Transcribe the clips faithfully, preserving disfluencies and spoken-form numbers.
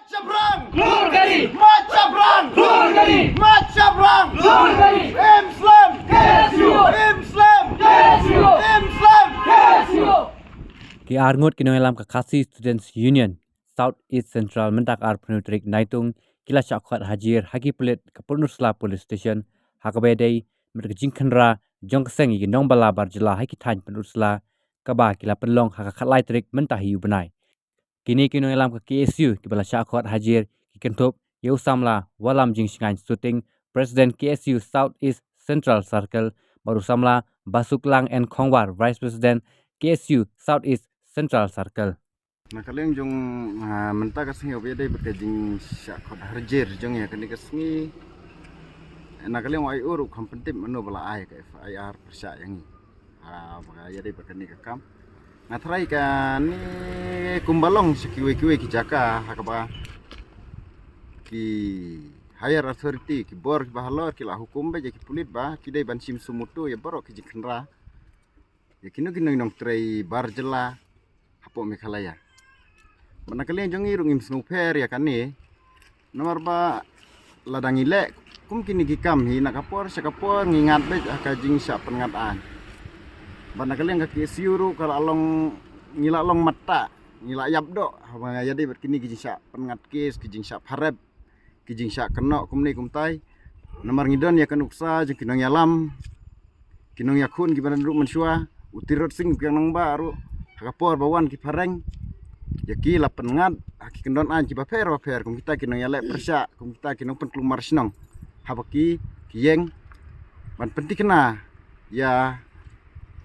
Chabrang! Lur kali! Mat Chabrang! Lur kali! Mat Chabrang! Lur kali! Im Slem! K S U! Im Slem! K S U! Im Slem! K S U! Ki arngut ki nongïalam ka Khasi Students Union South East Central mynta ka arphew tarik Naitung ki la shah khot hajir ha ki pulit ka Pynursla Police Station ha kaba ïadei bad ka jingkhynra jong ka seng ïa ki nongbala bar jylla ha ki thaiñ Pynursla kaba ki la pynlong ha ka khatlai tarik mynta hi u bnai. Kine ki nongïalam ka K S U kiba la shah khot hajir ki kynthup ïa u samla Wallamjingshngaiñ Suting, President K S U South East Central Circle, bad u samla Basuklang N Khongwar, Vice President K S U South East Central Circle. Na ka liang jong, ah, mynta ka sngi uba ïadei bad ka jingshah khot hajir jong ïa kane ka sngi. Na ka liang u ai u ruh kam pyntip mano ba la ai ka F I R pyrshah ïa ngi. Ha ba ka ïadei bad kane ka kam. Nga tharai kane kumba long sha kiwei kiwei ki jaka ha kaba ki higher authority, ki bor kiba halor ki la hukum ba ïa ki pulit ba ki dei ban shim sumoto ïa baroh ki jingkhynra ïa kino kino ki nongtrei bar jylla hapoh Meghalaya. Bad na ka liang jong ngi ruh ngim sngewpher ïa kane. Namar ba lada ngi leh kum kine ki kam hi na ka por sha ka por ngi ngat beit ha ka jingshah pynngat aiñ. Bad na ka liang ka K S U ruh ka la long, ngi la long matta, ngi la ïap doh haba ïadei bad kine ki jingshah pynngat kes, ki jingshah pharep, ki jingshah kynnoh kumne kumtai. Namar ngi don ïa ka nuksa jong ki nongïalam, ki nongïakhun kiba don ruh mynshuwa, u Tirot Sing u Kiang Nangbah ruh ha ka por ba wan ki phareng ïa ki la pynngat ha ki kyndon aiñ kiba pher ba pher kum kita ki nongïaleh pyrshah, kum kita ki nongpynkulmar shnong haba ki, ki ïeng ban pynthikna ïa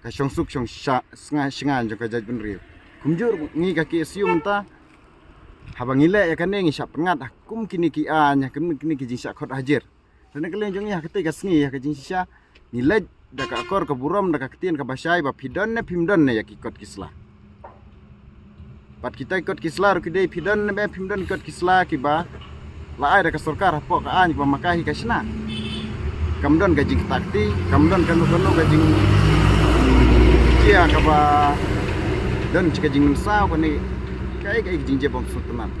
ka shongsuk shong sha-, snga-, shngaiñ jong ka jaitbynriew. Kumjuh ruh ngi ka K S U mynta haba ngi leh ïa kane ngi shah pynngat ha kum kine ki aiñ, ha kum kine ki jingshah khot hajir. Te na ka liang jong ngi ha katei ka sngi ha ka jingshisha ngi leit da ka akor ka burom, da ka ktien kaba shai ba phi don ne phim don ne ïa ki kot ki sla. Bad kita ki kot ki sla ruh ki dei phi don ne phim don ki kot ki sla kiba la ai da ka sorkar hapoh ka aiñ kaba ma ka hi ka shna. Kam don ka jingktah kti, kam don kano kano ka jingjia kaba don sha ka jingmynsaw kane kaei kaei ka jingjia bym sngewtynnat.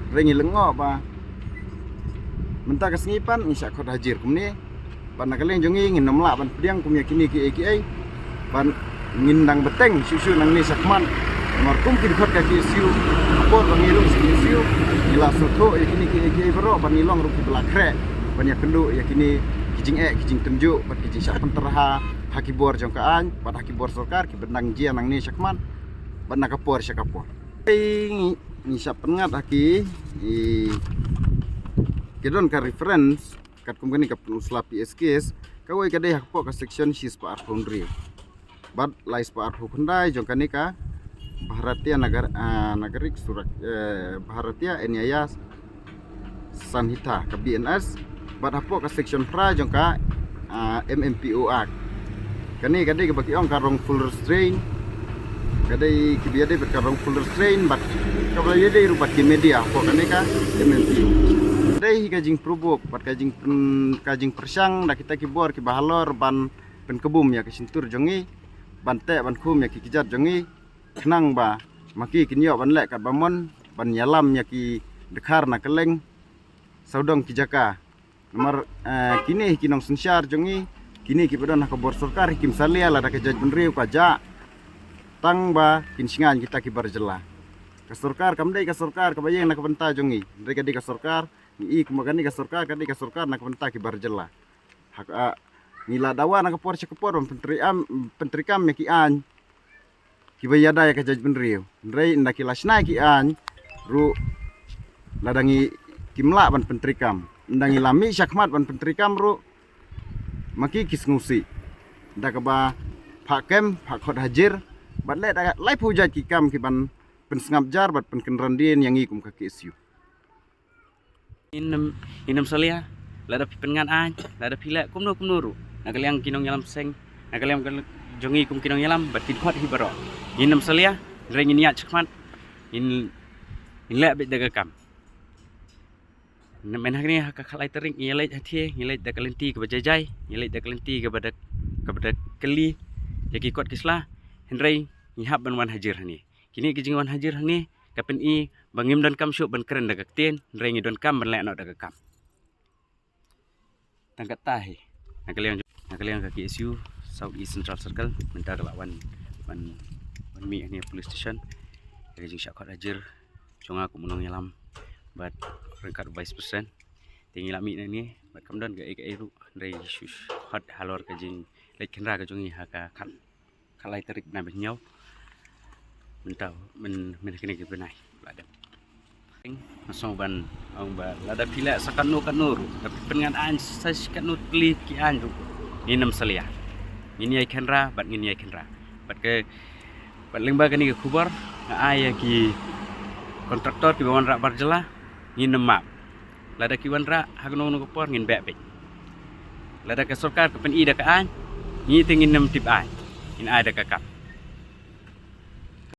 Hynrei ngi lyngngoh ba mynta ka sngi pat ngi shah khot hajir kumne. Bad na ka liang jong ngi ngin ym lah ban pdiang kum ïa kine kiei kiei. Bad ngin dang bteng shuh shuh nangne shakhmat. Namar kum ki dkhot ka K S U, ka por ba ngi rung sha K S U, ngi la sngewthuh ïa kine kiei kiei baroh bad ngi long ruh kiba la khreh ban ïakynduh ïa kine ki jingeh ki jingtynjuh bad ki jingshah pynterha ha ki bor jong ka aiñ bad ha ki bor sorkar kiba dang jia nangne shakhmat bad na ka por sha ka por. Ei, ngi, ngi shah pynngat ha ki, i, ki don ka reference katkum kane ka Pynursla P S case, kawei ka dei hapoh ka section shispah arphew hynriew bad laispah arphew khyndai jong kane ka Bharatiya Nagar-, ah, Nagarik Surak-, eh, Bharatiya Nyaya Sanhita ka B N S bad hapoh ka section phra jong ka, ah, M M P O Act. Kane ka dei kaba ki ong ka wrongful restraint. Ka dei kiba ïadei bad ka wrongful restraint bad kaba ïadei ruh bad ki media hapoh kane ka M M P O. Dei hi ka jingpyrshang bad ka jingpyn-, ka jingpyrshang da kita ki bor kiba halor ban pynkhum ïa ka shyntur jong ngi, ban teh ban khum ïa ki kjat jong ngi. Khnang ba ma ki kin ïoh ban leh katba mon ban ïalam ïa ki dkhar na kylleng sawdong ki jaka. Namar, eh, kine hi ki nongsynshar jong ngi, kine kiba don ha ka bor sorkar hi kim salia lada ka jaitbynriew ka jah tang ba kin shngaiñ kita ki bar jylla. Ka sorkar kam dei ka sorkar kaba ïeng na ka bynta jong ngi. Hynrei ka dei ka sorkar, ngi i kumba kane ka sorkar ka dei ka sorkar na ka bynta ki bar jylla. Ha ka, ah, ngi la dawa na ka por sha ka por ban pyntreikam, pyntreikam ïa ki aiñ kiba ïada ïa ka jaitbynriew. Hynrei ynda ki la shna ïa ki aiñ ruh lada ngi kim lah ban pyntreikam, ynda ngi la mih shakhmat ban pyntreikam ruh ma ki ki sngewsih da kaba phah kem, phah khot hajir bad leh da laiphew jait ki kam kiban pynsngap jar bad pynkynran dien ïa ngi kum ka K S U. Ngin ym, ngin ym salia lada phi pynngat aiñ, lada phi leh kumno kumno ruh na ka liang ki nongïalam seng, na ka liang jong ngi kum ki nongïalam bad ki dkhot hi baroh. Ngin ym salia, hynrei ngin ïaid shakhmat, ngin, ngin leh beit da ka kam. Mynta hangne ha ka khatlai tarik ngi ïaleit ha thied, ngi leit da ka lynti kaba jai jai, ngi leit da ka lynti kaba da, kaba da kylli ïa ki kot ki sla, hynrei ngi hap ban wan hajir hangne. Kine ki jingwan hajir hangne ka pyni ba ngim donkam shuh ban kren da ka ktien, hynrei ngi donkam ban leh noh da ka kam. Tang katta hi. Na ka liang, na ka liang ka K S U South East Central Circle mynta ka la wan, wan, wan mih hangne police station. Ka jingshah khot hajir jong nga kum u nongïalam bad ryngkat u vice president. Te ngi la mih nangne bad kam don kaei kaei ruh, hynrei shu khot halor ka jingleit khynra ka jong ngi ha ka khat, khatlai tarik bnai ba hynñiew. Mynta myn, myn kane ka bnai ba dep. Nga sngewbha ban ong ba lada phi leh sa katno katno ruh, lada phi pynngat aiñ sa shi katno tylli ki aiñ ruh, ngin ym salia. Ngin ïai khynra bad ngin ïai khynra. Bad ka, bad lyngba kane ka khubor nga ai ïa ki kontraktor kiba wanrah bar jylla, ngin ym map. Lada ki wanrah ha kano kano ka por, ngin beh beit. Lada ka sorkar ka pyni da ka aiñ, ngi te ngin ym tip aiñ, ngin ai da ka kam.